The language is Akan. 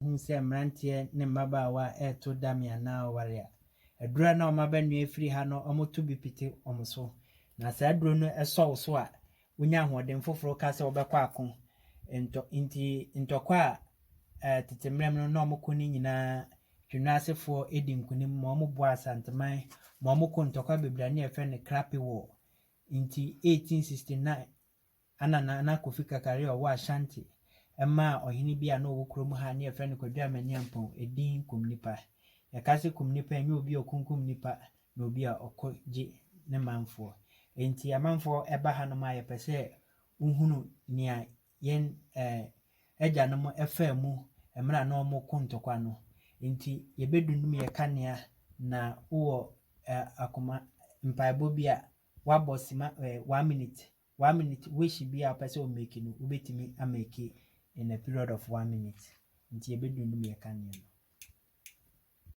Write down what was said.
Wohu sɛ mmeranteɛ ne mmabaawa reto dame anaa ɔware a, aduro a na wɔabɛnoa afiri ha no, wɔto bi pete wɔn so. Na saa aduro no sɔ wo so a, wonya ahoɔden foforɔ ka sɛ wobɛkɔ ako. Ntɔ nti ntɔkwa a tete mmerɛ mu no na wɔko no nyinaa, Twenu asefoɔ di nkonim ma wɔboa Asanteman ma wɔko ntɔkwa bebree a ne yɛfrɛ no Krapi War. Nti 1869 ana Nana Kofi Kakari a ɔwɔ Ashanti maa ɔhene bi a na ɔwɔ kurom ha ne yɛfrɛ no Kwadwo Amaniampɔn edin Kumnipa. Yɛka sɛ Kumnipa, ɛnyɛ obi a ɔkunkum nipa na obi a ɔkɔgye ne manfoɔ. Nti amanfoɔ ɛba hanom a, yɛpɛ sɛ wohunu nea yɛn agyanom ɛfaa mu mmerɛ a na wɔko ntɔkwa no. Nti yɛbɛdundum yɛ kanea na wowɔ akoma mpaebɔ bi a wabɔ sima 1 minute, 1 minute wish bi a wopɛ sɛ wo make no, wobɛtumi amake in a period of 1 minute. Nti yɛbɛdundum yɛ kanea no.